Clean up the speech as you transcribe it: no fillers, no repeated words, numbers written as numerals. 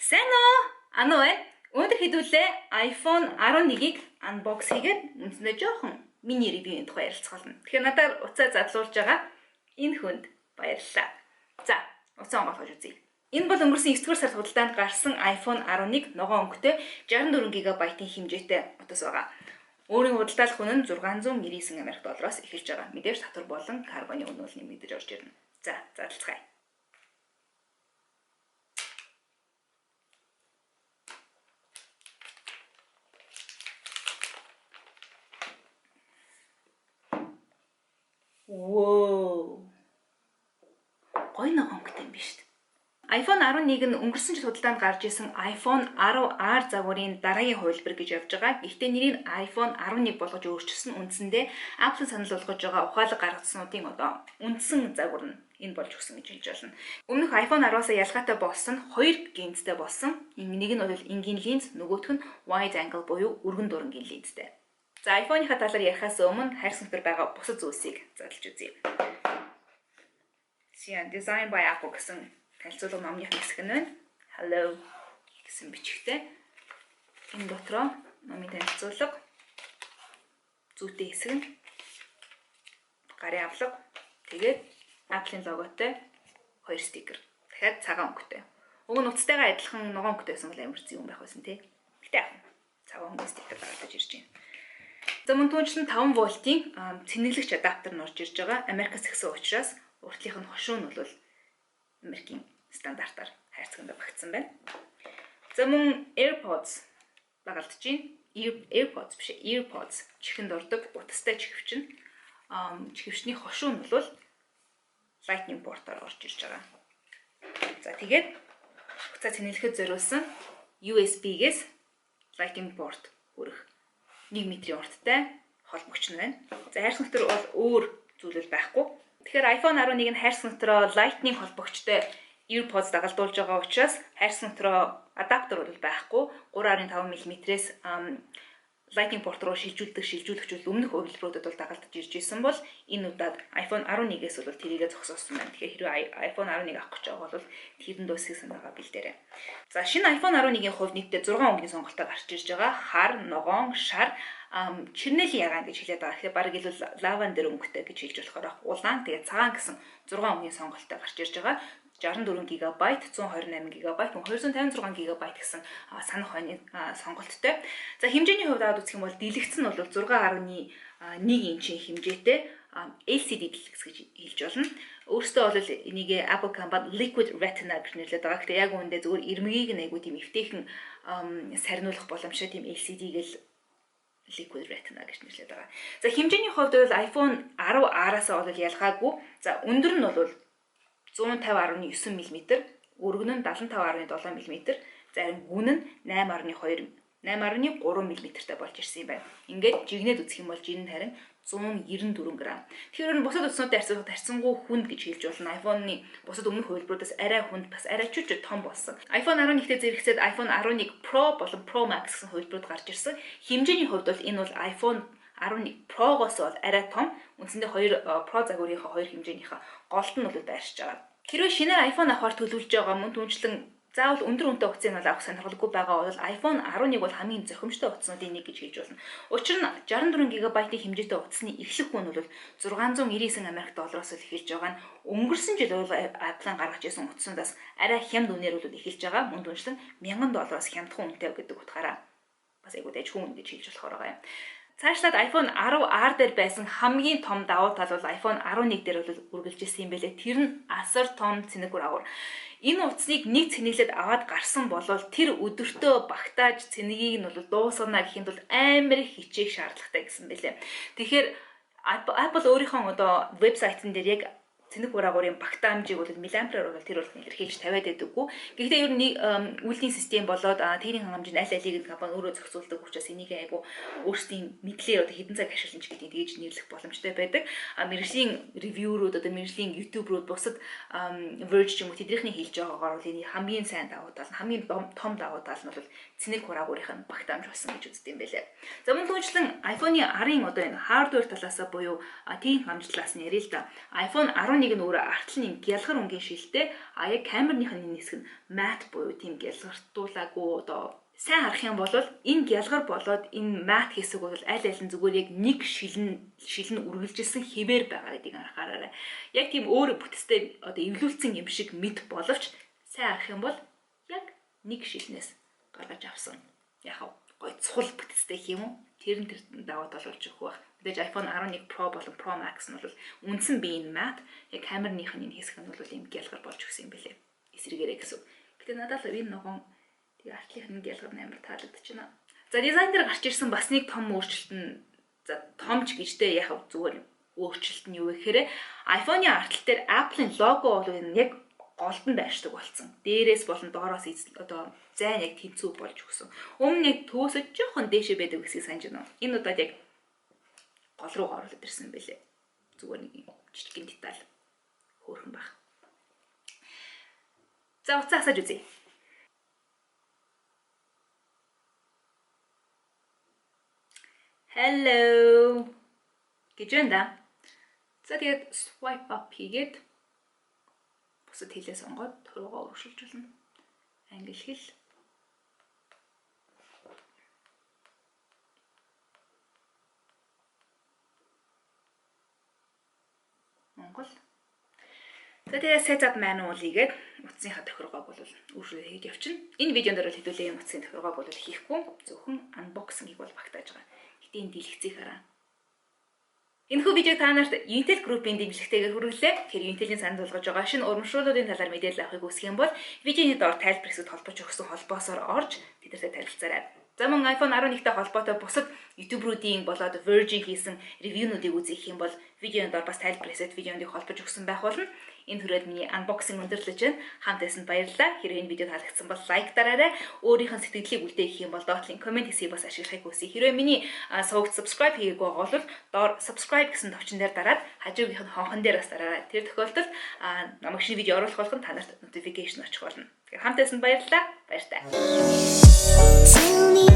Сайн уу? Ану байна. Өнөөдөр хэдүүлээ iPhone 11-ийг unbox хийгээд үндсэндээ жоохон мини review-ийн тухай ярилцах болно. Тэгэхээр надаар уцаа задлуулж байгаа энэ хүнд баярлалаа. За, уцаа онгойлгож үзье. Энэ бол өнгөрсөн 9 дугаар сард худалдаанд гарсан iPhone 11 ногоон өнгөтэй 64 ГБ-ийн хэмжээтэй утас байгаа. Өөрийн худалдаалах үнэ нь 699 Америк доллароос эхэлж байгаа. Мэдээж татвар болон карбоны үнэ бол нэмэгдэж орж ирнэ. За, задлцгаая. Воо. Гоё ногоон өнгөтэй юм биш үү? iPhone 11 нь өнгөрсөн жил худалдаанд гарч исэн iPhone 10R загварын дараагийн хувилбар гэж явж байгаа. Гэхдээ нэрийг iPhone 11 болгож өөрчилсөн, үндсэндээ Apple санал болгож байгаа ухаалаг гаргаснуудын одоо үндсэн загвар нь энэ болж өгсөн гэж хэлж байна. Өмнөх iPhone 10-аас ялгаатай болсон нь хоёр линзтэй болсон. Нэг нь бол энгийн линз, нөгөөх нь wide angle буюу өргөн дурангийн линзтэй. За, iPhone-ийнхаа талаар ярихаас өмнө хайрцаг дотор байгаа бусад зүйлсийг задлж үзье. Сиан Design by Apple гэсэн танилцуулга номных хэсэг нь байна. Hello гэсэн бичгтэй. Энэ дотроо номын танилцуулга, зүйтэй хэсэг нь, гарын авлага, тэгээд Apple-ийн логотой хоёр стикер. Дахиад цагаан өнгөтэй. Уг нь утастайгаа адилхан ногоон өнгөтэй байсан бол амар зүй юм байх байсан тий. Гэтэ яг цагаан өнгөний стикер гаргаж ирж байна. За, мөн түүнчлэн 5 вольтын цэнэглэгч адаптер нь орж ирж байгаа. Америкаас ихсэн учраас уртлынх нь хошуу нь бол Америкийн стандартаар хайрцагт багтсан байна. За, мөн AirPods дагалдаж байна. AirPods биш, AirPods чихэнд ордог утастай чихвч нь, чихвчний хошуу нь бол Lightning port-оор орж ирж байгаа. За, тэгээд утсаа цэнэглэхэд зориулсан USB-гээс Lightning port хүрэх 1 метрийн урттай холбогч нь байна. За, хайрцаг дотор бол өөр зүйлэл байхгүй. Тэгэхээр iPhone 11 нь хайрцаг дотроо Lightning холбогчтой AirPods дагалдуулж байгаа учраас хайрцаг дотроо адаптер бол байхгүй. 3.5 мм-ээс Lightning port руу шилжүүлдэг шилжүүлэгч бол өмнөх хувилбаруудад бол дагалдаж ирж исэн бол энэ удаад iPhone 11-ээс бол тэрийгэ зогсоосон байна. Тэгэхээр хэрвээ iPhone 11 авах гэж байгаа бол тэрэнд үсгийг санаагаа бэлдээрэй. За, шинэ iPhone 11-ийн хувьд нийтдээ 6 өнгөний сонголтоо гарч ирж байгаа. Хар, ногоон, шар, чернэлийн ягаан гэж хэлээд байгаа. Тэгэхээр бараг илүү лавандер өнгөтэй гэж хэлж болохоор улаан, тэгээд цагаан гэсэн 6 өнгөний сонголттой гарч ирж байгаа. 64 ГБ, 128 ГБ, 256 ГБ гэсэн санах ойны сонголттой. За, хэмжээний хувьд аваад үзэх юм бол дэлгэц нь бол 6.1 инчийн хэмжээтэй LCD дэлгэц гэж хэлж болно. Өөрөөсөө бол энийг Apple компани Liquid Retina гэж нэрлэдэг байгаа. Гэхдээ яг үүндээ зөвхөн ирмэгийг нь айгүй тийм эвтэйхэн сарниулах боломжтой тийм LCD гэл Liquid Retina гэж нэрлэдэг байгаа. За, хэмжээний хувьд бол iPhone 10R-аас бол ялгаагүй. За, өндөр нь бол 150.9 мм, өргөн нь 75.7 мм, зарим гүн нь 8.2 8.3 мм-тэй болж ирсэн юм байна. Ингээд жигнэд үзэх юм бол жин нь харин 194 г. Тэгэхээр энэ бусад утаснуудтай харьцуулахад харьцангуй хүнд гэж хэлж болно. iPhone-ы бусад өмнөх хувилбаруудаас арай хүнд, бас арай чүч том болсон. iPhone 11-тэй зэрэгцээд iPhone 11 Pro болон Pro Max гэсэн хувилбарууд гарч ирсэн. Хэмжээний хувьд бол энэ бол iPhone 11 Pro-гоос бол арай том. Үндсэндээ хоёр Pro загварынхаа хоёр хэмжээнийхээ голд нь бол байршиж байгаа. Хэрвээ шинээр iPhone авахар төлөвлөж байгаа, мөн түнчлэн заавал өндөр үнэтэй утсыг бол авах сонирхолгүй байгаа бол iPhone 11 бол хамгийн зохимжтой утаснуудын нэг гэж хэлж болно. Учир нь 64 ГБ-ийн хэмжээтэй утасны эхлэх үн бол 699 Америк доллароос л эхэлж байгаа нь өнгөрсөн жил бол Apple-ын гаргаж ирсэн утаснуудаас арай хямд үнээр бол эхэлж байгаа. Мөн түншлэн 1000 доллароос хямдхан үнэтэй гэдэг утгаараа бас айгуу дайжгүй үн гэж хэлж болохоор байгаа юм. Цаашлаад iPhone 10R дээр байсан хамгийн том давуу тал бол iPhone 11 дээр бол үргэлж исэн юм байлээ. Тэр нь асар том цэнэг хур. Энэ утасныг нэг цэнэглээд аваад гарсан болол тэр өдөртөө багтааж цэнэгийг нь бол дуусгана гэхэд бол амар их хичээх шаардлагатай гэсэн байлээ. Тэгэхээр Apple өөрийнхөө одоо вебсайтн дээр яг цэнэг хураагуурын багтаамжийг бол миллиампераар бол тэр бол илэрхийлж тавиад байдаггүй. Гэхдээ ер нь үйлдлийн систем болоод тэрийн хангамж нь аль алийг нь компани өөрөө зохицуулдаг учраас энийг айгу өөрсдийн мэдлээр одоо хэдэн цаг ашиглана ч гэдгийг тэгж нэрлэх боломжтой байдаг. А мэргэжлийн review-рүүд, одоо мэргэжлийн YouTube-рүүд, бусад Verge ч юм уу, тэднийхний хэлж байгаагаар бол энэ хамгийн сайн давуу тал нь, хамгийн том давуу тал нь бол цэнэг хураагуурынх нь багтаамж болсон гэж үздэг юм байлээ. За, мөн түншлэн iPhone-ы 10-ын одоо энэ hardware талаасаа буюу тийм хангамж талаас нь ярил л да. iPhone 11 нь өөрөө артл нь гялгар өнгийн шилтэй, а яг камерных нь энэ хэсэг нь matte буюу тийм гялгартуулаагүй. Одоо сайн харах юм бол энэ гялгар болоод энэ matte хэсэг бол аль аль нь зүгээр яг нэг шилэн үргэлжилсэн хэвээр байгаа гэдгийг анхаараарай. Яг тийм өөр бүтцтэй одоо эвлүүлсэн юм шиг мэт боловч сайн харах юм бол яг нэг шилнээс гаргаж авсан. Яг гой цул бүтцтэй гэх юм уу? Тэр нь тэр даваа тал болж өгөх байх. Мэдээж iPhone 11 Pro болон Pro Max нь бол үндсэн биеийн matte, яг камерных нь энэ хэсэг нь бол ийм гялгар болж өгсөн юм бэлээ. Эсрэгээрээ гэсэн. Гэтэ надад л энэ ногоон тэгээ артлынх нь гялгар амар таалагдчихна. За, дизайн дээр гарч ирсэн бас нэг том өөрчлөлт нь, за томч гэжтэй, яг зүгээр өөрчлөлт нь юу вэ гэхээр iPhone-ы артал дээр Apple-ын лого бол энэ яг голд нь байршдаг болсон. Дээрээс болон доороос одоо зайн яг тэнцүү болж өгсөн. Өмнө яг төөсөө жоохон дээшээ байдаг гэсийг санаж байна уу? Энэ удаад яг гол руу оруулаад ирсэн бэлээ. Зүгээр нэг юм жижигэн деталь хөөрхөн баг. За, утсаа асааж үзье. Hello гэж байна да. За, тэгээд swipe up хийгээд бусад хэлээ сонгоод руугаа өргөжлөж болно. Англи хэл. Монгол. За, тэгээ setup manual хийгээд утасныхаа тохиргоог бол өөрчлөлт хийж явчихна. Энэ видеон дээр бол хэдүүлээ юм утасны тохиргоог бол хийхгүй, зөвхөн unboxing-ийг бол багтааж байгаа. Гэтэ энэ дэлгэцийг хараа. Энэхүү видеог та нарт Intel Group-ийн дэмжлэгтэйгээр хүргэлээ. Тэгэхээр Intel-ийн санал болгож байгаа шинэ урамшууллуудын талаар мэдээлэл авахыг хүсэх юм бол видеоны доор тайлбар хэсэгт холбож өгсөн холбоосоор орж тэднэртэй танилцаарай. За, мөн iPhone 11-тэй холбоотой бусад YouTuber-уудын болоод Verge-ийн хийсэн review-нуудыг үзэх юм бол видеоны доор бас тайлбар хэсэгт видеоныг холбож өгсөн байх болно. Энэ хүрээд миний unboxing өндөрлөж байна. Хамт байсан баярлалаа. Хэрвээ энэ видео таалагдсан бол like дараарай. Өөрийнх нь сэтгэлдлийг үлдээх юм бол доотлын comment хэсгийг бас ашиглахыг хүсье. Хэрвээ миний сувагт subscribe хийгээгүй байгаа бол доор subscribe гэсэн товчон дээр дараад хажуугийнх нь хонхон дээр бас дараарай. Тэр тохиолдолд намайг шинэ видео оруулах болгон та нарт notification очих болно. Тэгэхээр хамт байсан баярлалаа. Баяртай. Tell me